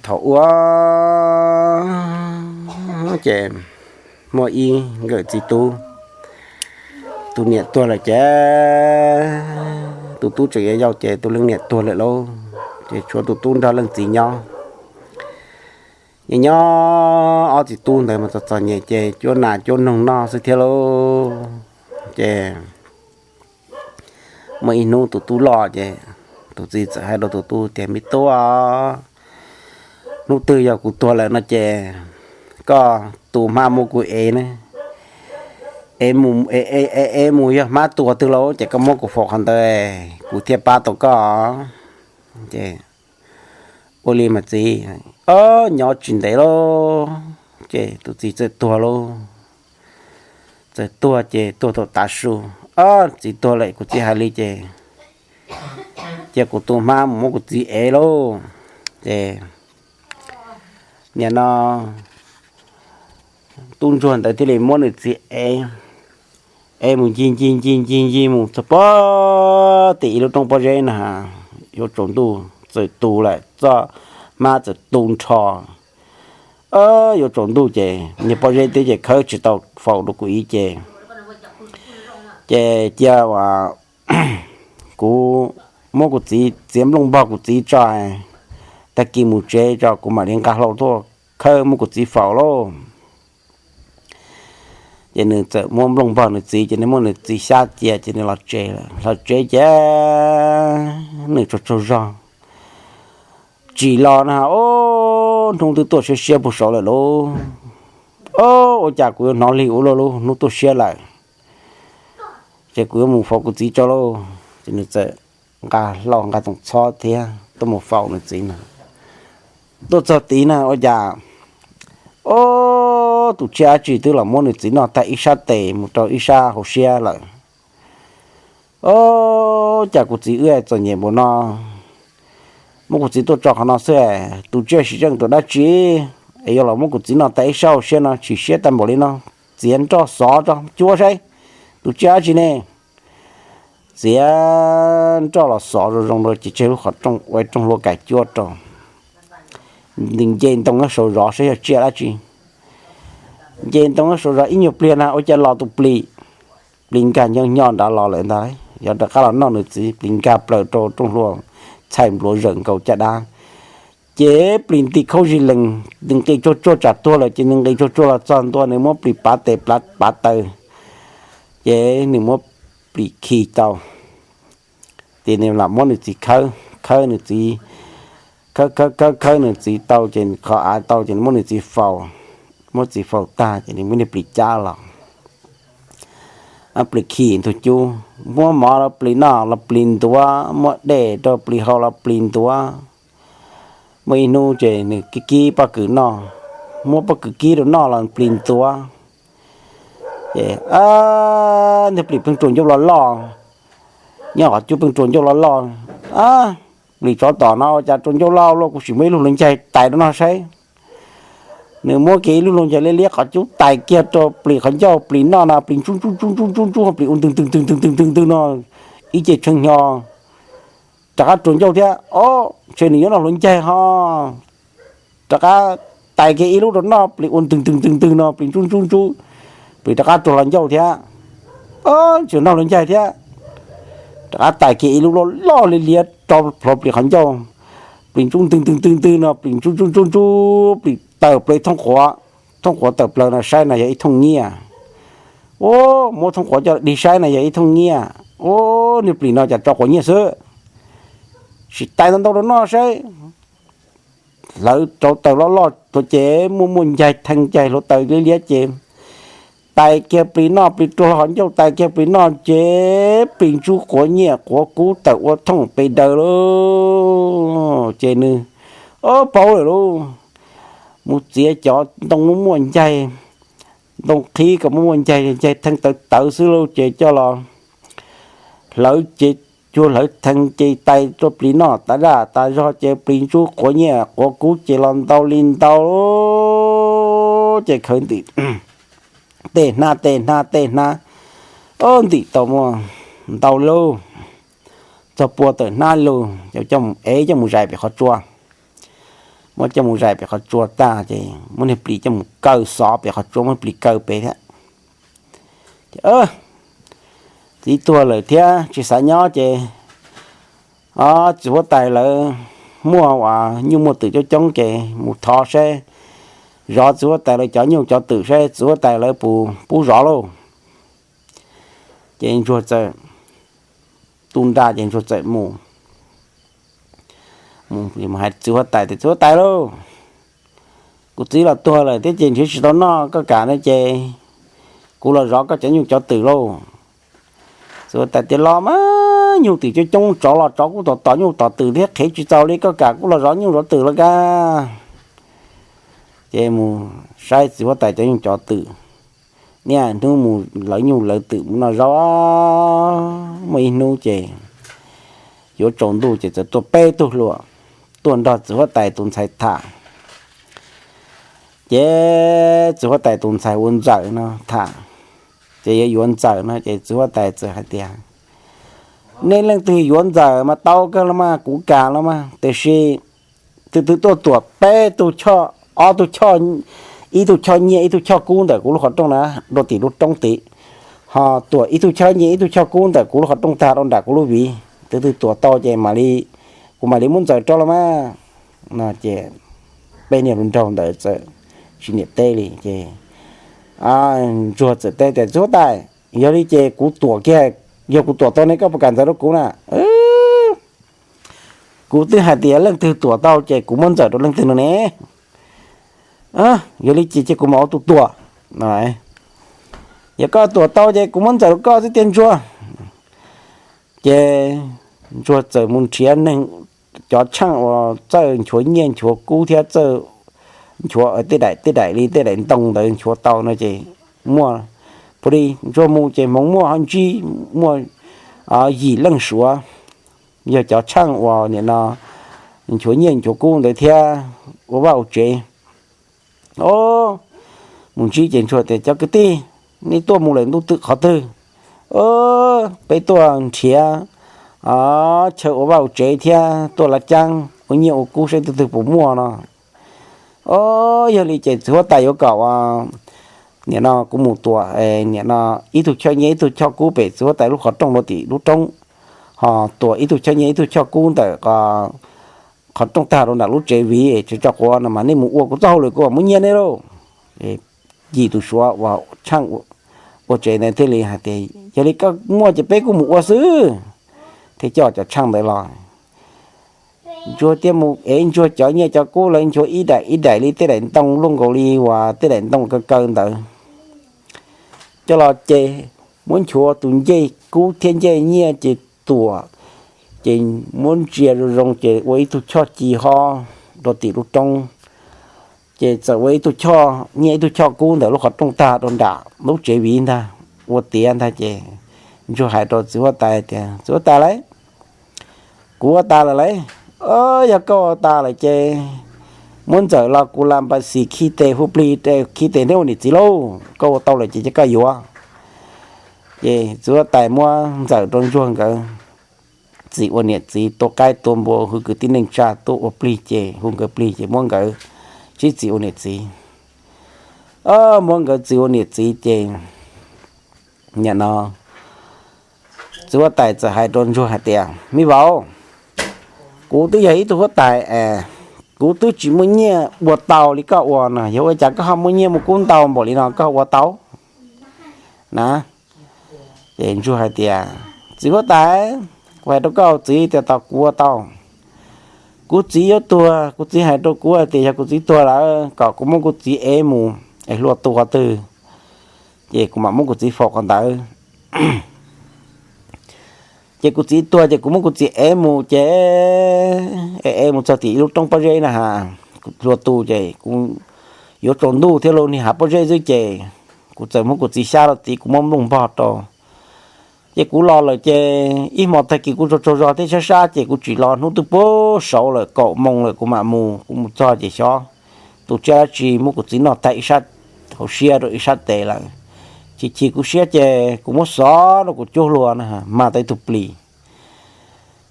Thaum ub ces muaj ib nkawm txiv tub, tus niam tuag lawm ces tus tub tseem yau yau ces tus leej niam tuag lawm lauj, ces tshuav tus tub nrog leej txiv nyob. Nyob nyob ob txiv tub ntawd mas txom txom nyem ces cuab nas cuab noog noj xwb thiab lauj. Ces muaj ib hnub tus tub loj ces tus txiv txawm hais rau tus tub tias, Me tub, hnub twg yog kuv tuag lawm no ces koj tu hmab muab kuv ev ne, ev mus yog hmab tua twg lauj ces koj muab kuv faus qhov ntawd, kuv thiaj pab tau koj. Ces ua li mas txiv, nyob tsis ntev lauj ces tus txiv txawm tuag lauj. Txawm tuag ces tuag thaum tav su. Txiv tuag lawm kuv txiv hais li ces cia kuv tu hmab mus muab kuv txiv ev lauj. Ces nim no tub ntsuag ntawd thiaj li muab nws txiv ev, ev mus ncig ncig ncig ncig ncig mus txog pem tim ib lub roob pob zeb na, yuav tsaus ntuj txawm tu lawm, txoj hmab txawm tu nrho. Yuav tsaus ntuj ces niag pob zeb twb ces khawb tsis tau faus rau kuv ib ce. Ces cia kuv muab kuv txiv txiav nplooj npog kuv txiv tso, tag kis mus tsev tso kuv mam li nqa hlau tuaj khawb muab kuv txiv faus lauj. Ces nws txawm muab nplooj npog nws txiv ces nws muab nws txiv xyab cia ces nws los tsev lawm. Los tsev ces nws tsaug tsaug zog tsim los na, ob hnub twb tuaj siab siab puag saud lawm lauj. Ob, ua cas kuv yuav hnov lig ua luaj lauj, hnub tuaj siab lawm. Ces kuv yuav mus faus kuv txiv tso lauj. Ces nws txawm nqa hlau nqa toov txhob thiab tuaj mus faus nws txiv na. Tuaj txog tid na ua cas, ob, tus tsiaj dab tsi twb los muab nws txiv noj tag ib sab tes mus rau ib sab hauv siab lawm. Ob, cas kuv txiv wb txom nyem npaum no, muab kuv txiv tuaj tso qhov no xwb, tus tsiaj sim zeej tus dab tsi es yuav los muab kuv txiv noj tag ib sab hauv siab no, chim siab tag npaum li no. Txiav nroj xov rau cuab saib tus tsiaj dab tsi ne. Txiav nroj los xov zoo zoo rau ces tseg lub qhov rooj ua rooj hlua kais cuab rau. Nce ntoo nyob saud zov saib yog tsiaj dab tsi. Nce ntoo nyob saud zov ib nyuag pliag na ua cas los tus plis, plis nkag nyob nyob nrad los lawm ntag, yog rov qab los noj nws txiv, plis nkag plaws rau rooj hlua, txhais npluav zawm nkaus caj dab. Ces plis nti khaub zig lees, nws nqis tsuag tsuag tsam tuag lawm ces nws nqis tsuag tsuag los txog ntua nws muab plis pav tes pav taw, ces nws muab plis khi tau. Ces nws lam muab nws txiv khawb, khawb nws txiv, khawb khawb khawb khawb nws txiv tau ces qhov av tau ces nws muab nws txiv faus. Muab txiv faus tag ces nws muab niag plis cab los, plis khi ntug cub, muab mov rau plis noj los plis ntuav, muab dej rau plis haus los plis ntuav. Muaj ib hnub ces nws kib kib pob kws noj, muab pob kws kib rau noj los plis ntuav. Ces niag plis pheej rua ncauj loj loj, nyob qhov cub pheej rua ncauj loj loj. Plis tsov tom no ua cas rua ncauj loj luaj, kuv sim muab ib lub hluav ncaig tais rau noj saib. Nws muab kiag ib lub hluav ncaig liab liab qhov cub tais kiag rau plis qhov ncauj, plis noj no plis ntsuj ntsuj ntsuj ntsuj ntsuj ntsuj, plis ua ntwg ntwg ntwg ntwg ntwg ntwg ntwg no ib ce tshee hnyo, rov qab rua ncauj thiab. Ob, ntshe nws yuav noj hluav ncaig ho. Rov qab tais kiag ib lub rau noj, plis ua ntwg ntwg ntwg ntwg no plis ntsuj ntsuj ntsuj, plis rov qab rua hlo ncauj thiab. Ob, tseem noj hluav ncaig thiab. Rov qab tais kiag ib lub loj loj liab liab rau plhuav plis qhov ncauj, plis ntsuj ntwg ntwg ntwg ntwg no plis ntsuj ntsuj ntsuj ntsuj, plis tawm plaws thoob qhuav. Thoob qhuav tawm plaws no saib no yog ib thooj nyiaj. Ub, muab thoob qhuav coj dig saib no yog ib thooj nyiaj. Ub, niag plis no cas tso quav nyiaj xwb, sim tais ntau ntau rau noj saib. Hlawv rau taws loj loj tuav ces muaj muaj ncaig thee ncaig hluav taws liab liab ces tais kiag plis noj, plis rua hlo qhov ncauj tais kiag plis noj ces plis ntsuj quav nyiaj quav kub tawm ua thooj pes daws lauj. Ces nws, ob, paub lawm lauj, mus txiav cov ntoo muaj muaj ncaig, ntoo qhib kom muaj muaj ncaig, ncaig thee tawv tawv xwb lauj ces coj los hlawv ces cuag hlawv thee ces tais rau plis noj tas zaj tas zog ces plis ntsuj quav nyiaj quav kub ces los ntau li ntau ces khaws ntim tej hnab tej hnab tej hnab, ob, ntim tau muaj ntau lauj, txog pua tawm hnab lauj, coj mus ev coj mus zais pem qhov tsua. muab coj mus zais pem qhov tsua tag ces muab niag plis coj mus kaw xov pem qhov tsua, muab plis kaw pem thiab. Ces txiv tuag lawm thiab tsis xav nyob ces, o, txiv huab tais lawv muaj uas nyuj muaj twm coob coob ces mus thov seb, zov txiv huab tais lawv cov nyuj cov twm seb txiv huab tais lawv puas pub zov lauj. Ces ntsuag txawm tu nra ces ntsuag txawm mus, mus hais txiv huab tais tias, Txiv huab tais lauj, kuv txiv los tuag lawm thiab ces nrhiav tsis tau noj, koj kam no ces kuv los zov koj cov nyuj cov twm lauj. Txiv huab tais tias, Los mas, nyuj twm coob coob, tsov los tsov kuj tom tom nyuj tom twm thiab, qhev tsis txaus li, koj kam kuv los zov nyuj zov twm los kag. Ces mus saib txiv huab tais cov nyuj cov twm, niaj hnub mus lawv nyuj lawv twm mus noj zaub. Muaj ib hnub ces yuav tsaus ntuj ces txawm tuaj peb tug hluas tuaj nrog txiv huab tais tus ntxhais tham. Ces txiv huab tais tus ntxhais ua ntxawm no tham, ces yuav yuav ntxawm no ces txiv huab tais txawm hais tias, Nej leej twg yuav ntxawm mas tau kawg los mas, kuv kam los mas, tiam sis tus twg tuaj tuam peb tug choj, ob tug choj, ib tug choj nyiaj ib tug choj kub ntawm kuv lub qhov rooj na, rau tim lub roob tid, ho tuam ib tug choj nyiaj ib tug choj kub ntawm kuv lub qhov rooj tag rau nram kuv lub viv, tus twg tuam tau ces kuv mam li muab ntxawm rau los mas. No ces peb niag hluas nraug ntawd txawm tsis niam teb li ces ntsuag txawm teb tias, Txiv huab tais, yog li ces kuv tuam kiag, yog kuv tuam tau ne koj puas kam ntxawm rau kuv na? Kuv twb hais tias leej twg tuam tau ces kuv muab ntxawm rau leej twg no ne. Yog li ces cia kuv mam ua tus tuam. Yog koj tuam tau ces kuv muab ntxawm rau koj xwb tiag ntsuag. Ces ntsuag txawm mus nrhiav neeg, cov tsheej uas txawj nchuav nyiaj nchuav kub thiab txawj nchuav tej daim tej daim li tej daim ntoo ntawd nchuav tau no ces muaj, pus li ntsuag mus ces hmoov muaj ho ntsib muaj yim leej suav, yog cov tsheej uas nim no nchuav nyiaj nchuav kub ntawd thiab ua vaj ua tsev. O, mus ntsib ces ntsuag tias, Cov kwv tij, nej tuaj mus lawm ntuj twm qhov twg? Peb tuaj nrhiav chaw ua vaj ua tsev thiab tuaj lav caab ua nyiaj ua kub saib tus twg puas muaj no. O, yog li ces txiv huab tais yuav kom nim no kuv mus tuam nim no ib tug choj nyiaj ib tug choj kub pem txiv huab tais lub qhov rooj rau tim lub roob, ho tuam ib tug choj nyiaj ib tug choj kub ntawm qhov rooj tag rau nram lub tsev viv tsev tso quav no mas nej mus ua kuv txoj hauj lwm kuv mam muab nyiaj nej lauj. Yim tus suav uas tsheej ua tsev ntawd thiaj li hais tias, Yog li koj muaj ces peb kuj mus ua xwb. Thiaj coj cov tsheej ntawd los. Ntsuag thiaj mus ev ntsuag cov nyiaj cov kub lawv nchuav ib daim ib daim li tej daim ntoo luaj nkaus li uas tej daim ntoo kaw kaw ntawd coj los ces muab nchuav tus ncej kub thiab ncej nyiaj ces tuam, ces muab ntsia zoo zoo ces ua ib tug choj ci ho rau tim lub roob, ces txawm ua ib tug choj nyiaj ib tug choj kub ntawm lub qhov rooj tag rau nram lub tsev viv ntag, ua tiav ntag ces ntsuag hais rau txiv huab tais tias, Txiv huab tais lauj, kuv ua tas lawm lauj. Yog koj ua tas lawm ces muab ntxawm los kuv lam npa xis khi tes hu plig, khi tes neb ua niam txiv lauj. Koj ua tau lawm ces cia koj yuav. Ces txiv huab tais muab ntxawm rau ntsuag nkawd txis ua niam txiv, tua qaib tua npua, hu kwv tij neej tsa tuaj ua plig ces hu nkawd plig ces muab nkawd sib txis ua niam txiv. Muab nkawd txis ua niam txiv ces nim no txiv huab tais txawm hais rau ntsuag hais tias, Me vauv, kuv twb yog ib tug huab tais es kuv twb tsis muaj nyiaj ua tau li koj ua no, yog ua cas koj ho muaj nyiaj muaj kub ntau npaum li no koj ua tau na? Ces ntsuag hais tias, Txiv huab tais, kuv hais rau koj txiv tias tos kuv ua tau. Kuv txiv yuav tuag, kuv txiv hais rau kuv hais tias yog kuv txiv tuag lawm kom kuv muab kuv txiv ev mus es hlua tu qhov twg, ces kuv mam muab kuv txiv faus qhov ntawd. Ces kuv txiv tuag ces kuv muab kuv txiv ev mus ces ev mus txog tim ib lub roob pob zeb na ha, hlua tu ces kuv yuav tsaus ntuj thiab lauj, niag hav pob zeb xwb ces kuv txawm muab kuv txiv xyab rau tid, kuv muab nplooj npog rau. Ces kuv los lawm ces ib hmo tag kis kuv tsaug tsaug zog thiab sab sab ces kuv tsim los hnub twb puag saud lawm, kaum moo lawm kuv mam mus. Kuv mus txog ces xyov tus tsiaj dab tsi muab kuv txiv noj tag ib sab hauv siab rau ib sab tes lawm. Chim chim kuv siab ces kuv muab xov rau kuv cuab hlua na, mag tau ib tug plis.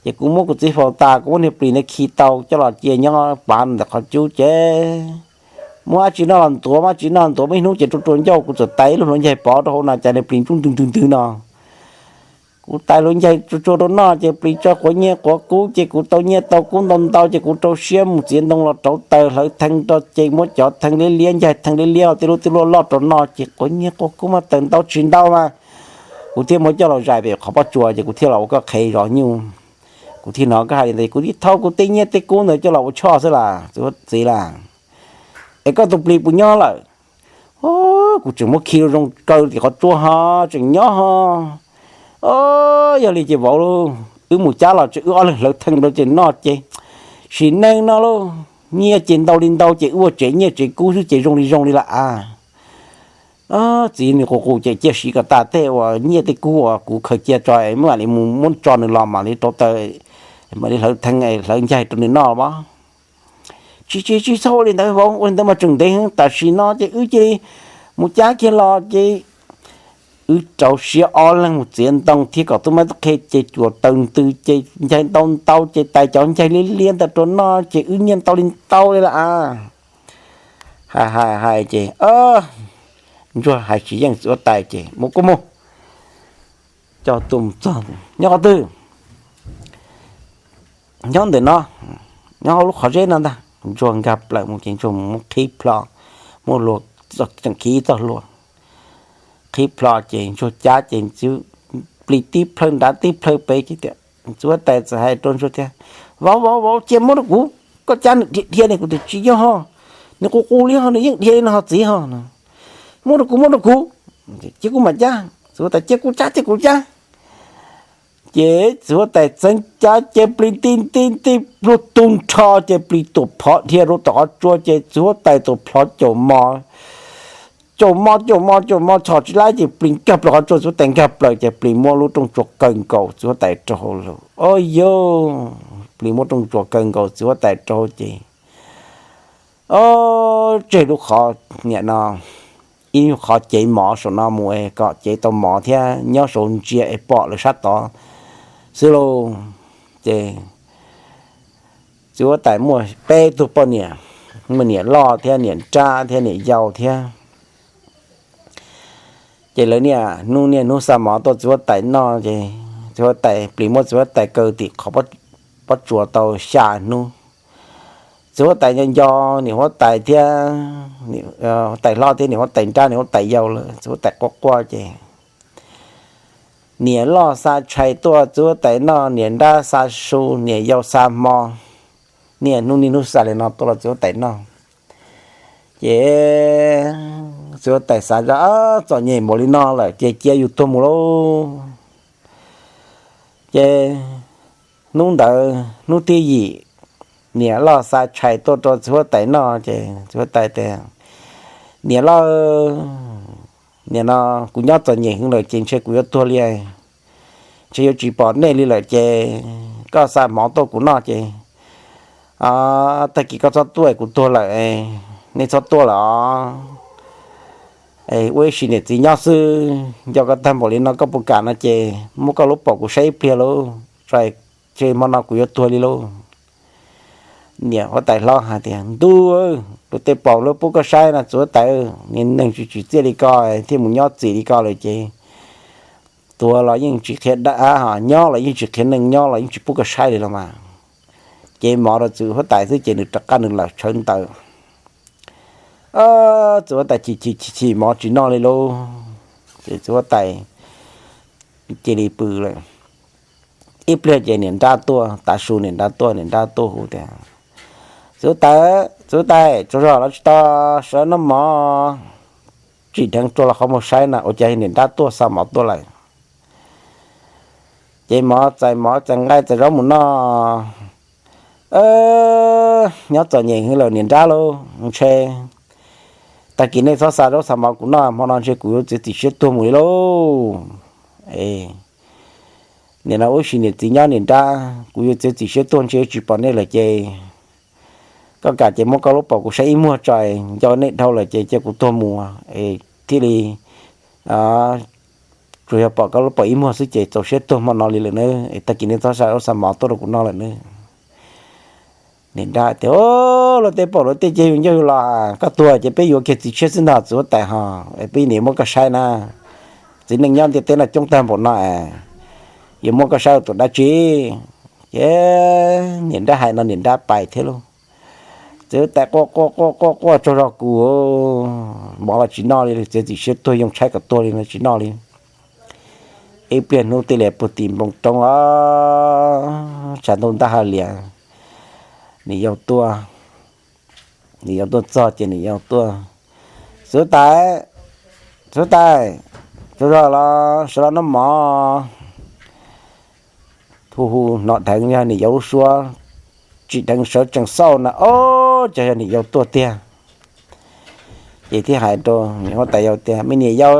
Ces kuv muab kuv txiv faus tas, kuv muab niag plis ntawd khi tau coj los cia nyob pav ntawm qhov cub ces muab dab tsi noj los ntuav, muab dab tsi noj los ntuav, muaj ib hnub ces rua rua ncauj kuv txawm tais ib lub hluav ncaig pov rau hauv no cas niag plis ntsuj ntwg ntwg ntwg no. Kuv tais hluav ncaig tsuag tsuag rau noj ces plis tso quav nyiaj quav kub ces kuv tau nyiaj tau kub ntau ntau ces kuv rau siab mus txiav ntoo los rauv taws hlawv thee rau ces muab cov thee liab liab ncaig thee liab liab tej lub tej luaj loj rau noj ces quav nyiaj quav kub mas taws ntau tsis ntau mas kuv thiaj muab coj los zais pem qhov pob tsuas ces kuv thiaj los ua koj qhev zov nyuj. Kuv thiaj hnov koj hais li ntawd, kuv thiaj thau kuv tej nyiaj tej kub ntawd coj los ua choj xwb las txiv las. Es koj tus plis puas nyob lawm? Kuv tseem muab khi zoo kaw tim qhov tsua ho tseem nyob ho. Yog li ces vauv, wb mus cab los ces wb ob leeg hlawv thee rau ces noj ces sim neej no lauj, nyiaj ces ntau li ntau ces wb ua tsev nyiaj tsev kub xwb ces zoo li zoo li lawm a. Txiv nws qus qus ces cia siv kom tas tej uas nyiaj tej kub uas kuv khaws cia tso, mam li mus muab tso nws los mam li rauv taws, mam li hlawv thee hlawv ncaig rau nws noj mas. Tsis tsis tsis txhob ua li ntawd vauv, ua li ntawd mas tseem ntev heev, tam sim no ces wb cia li mus cab kiag los ces wb rau siab ob leeg mus txiav ntoo thiab kom tub mab tub qhe ces cuam taws ntws ces ncaig ntau ntau ces tais cov ncaig liab liab ntawd rau noj ces wb nyiaj ntau li ntau li lawm a. Hais hais hais ces Ntsuag hais tsis yeej txiv huab tais ces mus kuj mus. Coj tuaj mus txog nyob qhov twg? Nyob ntawm no, nyob hauv lub qhov zeb no ntag. Ntsuag nkag plaws mus ces Ntsuag mus muab qhib plho, muab hlua, tseem khi ib txoj hlua qhib plho ces Ntsuag cab ces plis tib plhaw nrad tib plhaw pem ces tias, txiv huab tais txawm hais rau Ntsuag tias, vauv vauv vauv, cia muab rau kuv, koj cab nws dhia dhia li kuv tias tsis yog ho, nws qus qus li ho nws yeej dhia li no ho txiv ho. Muab rau kuv muab rau kuv, cia kuv mam cab. Txiv huab tais cia kuv cab cia kuv cab. Ces txiv huab tais txeev cab ces plis tib tib tib plhuag tu nrho ces plis tuam plhov dhia rau tom qhov tsua ces txiv huab tais tuam plhov caum mos, caum mos caum mos caum mos txhom tsis laib ces plis nkag plaws qhov tsua, txiv huab tais nkag plaws ces plis muab lub rooj tsua kaw nkaus txiv huab tais rau hauv lawm. Au yau, plis muab rooj tsua kaw nkaus txiv huab tais rau hauv ces tseg lub qhov niam no, ib nyuag qhov cev mov saum no mus es kom cev tau mov thiab nyob saud ntsia es pom lawv sab tod xwb lauj. Ces txiv huab tais muaj peb tug poj niam, muaj niam loj thiab niam nrab thiab niam yau thiab. Ces lawv niaj hnub niaj hnub xa mov tuaj txiv huab tais noj ces txiv huab tais, plis muab txiv huab tais kaw tim qhov pob tsuas tau xya hnub. Txiv huab tais nco nco niam huab tais thiab, huab tais hlob thiab niam huab tais nrab niam huab tais yau lawm, txiv huab tais quaj quaj ces niam loj xa tshais tuaj txiv huab tais noj, niam nrab xa su, niam yau xa hmo, niaj hnub niaj hnub xa li no tuaj los txiv huab tais noj. Ces txiv huab tais xav zoj, txom nyem npaum li no lawm ces cia yus tuag mus lauj. Ces hnub ntawd hnub thib yim, niam loj xa tshais tuaj rau txiv huab tais noj ces txiv huab tais tias, niam loj, nim no kuv nyob txom nyem heev lawm ces ntshe kuv yuav tuag li, ntshe yuav tsis pom nej li lawm ces koj xa hmov tuaj kuv noj ces tag kis koj txhob tuaj, kuv tuag lawm, nej txhob tuaj lawm os. Ua ib sim niam txiv nyob xwb, nco koj tag npaum li no koj puas kam no ces muab koj lub paum kuv saib ib pliag lauj, tso, ntshe hmo no kuv yuav tuag li lauj. Niam huab tais hlob hais tias, ntuj, luag tej paum luag pub koj saib no txiv huab tais, niag neeg tsis tsim txiaj li ko thiaj mus nyob txim li ko lawm ces tuag los yeej tsis qhia dab, nyob los yeej tsis qhia neeg, nyob los yeej tsis pub koj saib li los mas. Ces mov rau txiv huab tais xwb ces nws rov qab nws lawm tshawv ntawd. Txiv huab tais chim chim chim chim mov tsis noj li lauj. Ces txiv huab tais cia li pw lawm. Ib pliag ces niam nrab tuaj, tav su niam nrab tuaj, niam nrab tuaj hu tias, txiv huab tais, txiv huab tais, tsaug zog los tsis tau, sawv noj mov. Tsim dheev rua los qhov muag saib na ua cas niam nrab tuaj xa mov tuaj lawm. Ces mov txais mov txais nqaij txais zaub mus noj. Nyob txom nyem heev lawm niam nrab lauj, ntshe tag kis nej txhob xa zaub xa mov kuv noj, hmo no ntshe kuv yuav txiav txim siab tuag mus li lauj. Nim no ua ib sim niam txiv nyob niam nrab, kuv yuav txiav txim siab tuag ntshe yuav tsis pom nej lawm ces koj kam ces muab koj lub paum kuv saib ib muag tso, nco nej dhau lawm ces cia kuv tuag mus es thiaj li tsuav tsuas yog pom koj lub paum ib muag xwb ces txaus siab tuag hmo no li lawm nawb, es tag kis nej txhob xa zaub xa mov tuaj rau kuv noj lawm nawb. Niam nrab tias, Luag tej paum luag tej ces yus ncauj yus los, koj tuag ces peb yuav kiag txiv tshiab xwb ntag txiv huab tais ho, es peb niam muab koj saib na, txiv neej nyob ntiaj teb no coob tag npaum no es yuav muab koj saib ua tus dab tsi? Ces niam nrab hais no niam nrab pais thiab lauj. Txiv huab tais quaj quaj quaj quaj quaj tsaug zog kuv, mov los tsis noj li, txiav txim siab tuag yoo tshaib kom tuag li no tsis noj li. Ib pliag hnub tij li puag tim npoo roob os, tshav ntuj ntab ha lias, niam yau tuaj. Niam yau tuaj txog ces niam yau tuaj, Txiv huab tais, txiv huab tais, tsaug zog los sawv los noj mov. Hu hu hnov dheev yog niam yau lub suab, tsim dheev sawv tsees xauj na, ob, ces yog niam yau tuaj tiag. Ces thiaj hais rau niam huab tais yau tias, Me niam yau,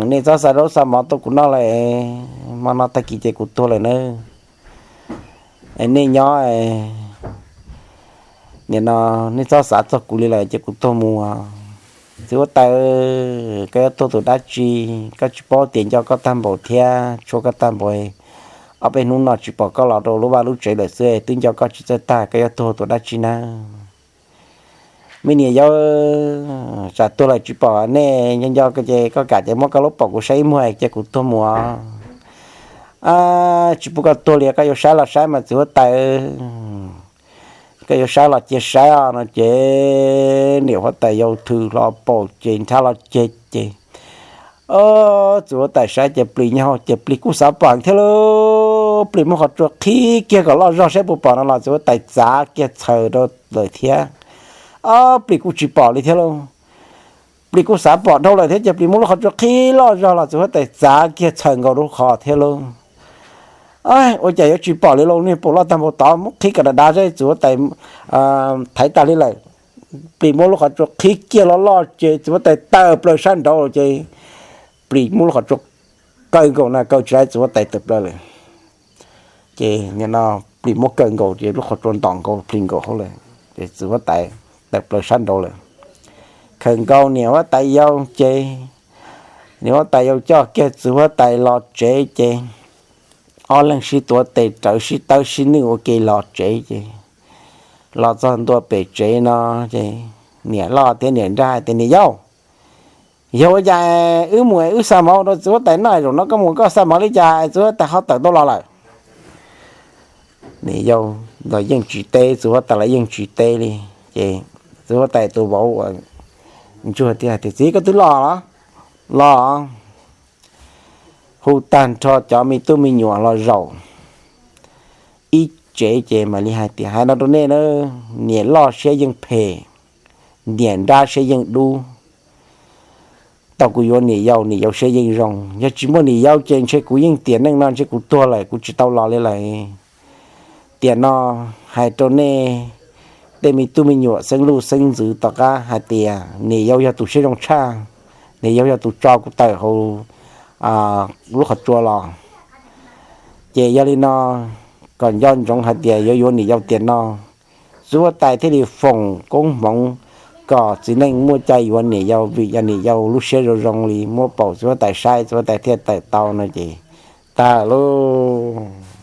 nej txhob xa zaub xa mov tuaj kuv noj lawm, hmo no tag kis ces kuv tuag lawm nawb. Nej nyob, nim no nej txhob xav txog kuv li lawm ces kuv tuag mus. Txiv huab tais, koj yuav tuag tus dab tsi? Koj tsis paub tias nco koj tag npaum thiab tshuav koj tag npaum, ob peb hnub no tsis pom koj los rau lub vaj lub tsev lawm xwb, twb nco koj tsis txawj tag, koj yuav tuag tus dab tsi na? Me niam yau, tsam tuag lawm tsis pom nej nco nco ces koj kam ces muab koj lub paum kuv saib ib muag cia kuv tuag mus. Tsis pub koj tuag li, koj yuav saib los saib mas txiv huab tais, koj yuav saib los cia saib os no ces niam huab tais yau thws hlo paum ces nrhab los ceg ces, txiv huab tais saib ces plis nyob hauv ces plis kuj xav pom thiab lauj. Plis muab qhov tsua qhib kiag kom loj zog saib puas pom no los txiv huab tais txav kiag txhaws rau lawm thiab. Ob, plis kuj tsis pom li thiab lauj. Plis kuj xav pom dhau lawm thiab ces plis muab lub qhov tsua qhib loj zog los txiv huab tais txav kiag txhaws nkaus lub qhov thiab lauj. Ua cas yuav tsis pom li lauj, niag paum loj tag npaum tod, muab qhib kom dav dav seb txiv huab tais thaiv tag li lawm. Plis muab lub qhov tsua qhib kiag loj loj ces txiv huab tais tawm plaws sab nraud ces plis muab lub qhov tsua kaw nkaus na, kaw tsis laib txiv huab tais tawm plaws lawm. Ces nim no plis muab kaw nkaus ces lub qhov tsua ntom nkaus plis nkaus hauv lawm ces txiv huab tais tawm plaws sab nraud lawm. Khawm nkaus niam huab tais yau ces niam huab tais yau coj kiag txiv huab tais los tsev ces ob leeg sib tuav tes rawv sib tawb sib nwj ua ke los tsev ces los txog ntua pem tsev no ces niam loj thiab niam nrab hais tias, Niam yau, yog ua cas wb mus wb xa mov rau txiv huab tais noj, zaum no koj mus koj xa mov li cas txiv huab tais ho tawm tau los lawm? Niam yau los yeej tsis teb, txiv huab tais los yeej tsis teb li. Ces txiv huab tais tus vauv uas ntsuag thiaj hais tias, Txiv, koj twb los los? Los. Hu tag nrho cov me tub me nyuam los zaum ib tsev ces mam li hais tias, Hais no rau nej na, niam loj siab yeej phem, niam nrab siab yeej dub. Tau kuv yuav niam yau, niam yau siab yeej zoo. Yog tsis muaj niam yau ces ntshe kuv yeej tiam neej no ntshe kuv tuag lawm, kuv tsis tau los li lawm. Tiam no hais rau nej tej me tub me nyuam xeeb luj xeeb ntxwv tom qab hais tias niam yau yog tus siab zoo tshaj, niam yau yog tus tso kuv tawm hauv lub qhov tsua los. Ces yog li no, kom nco ntsoov hais tias yuav yuav niam yau tiam no. Txiv huab tais thiaj li foom koob hmoov kom txiv neej muaj cai yuav niam yau vim yog niam yau lub siab zoo zoo li, muab paum txiv huab tais saib txiv huab tais thiaj tawm tau no ces tag lauj.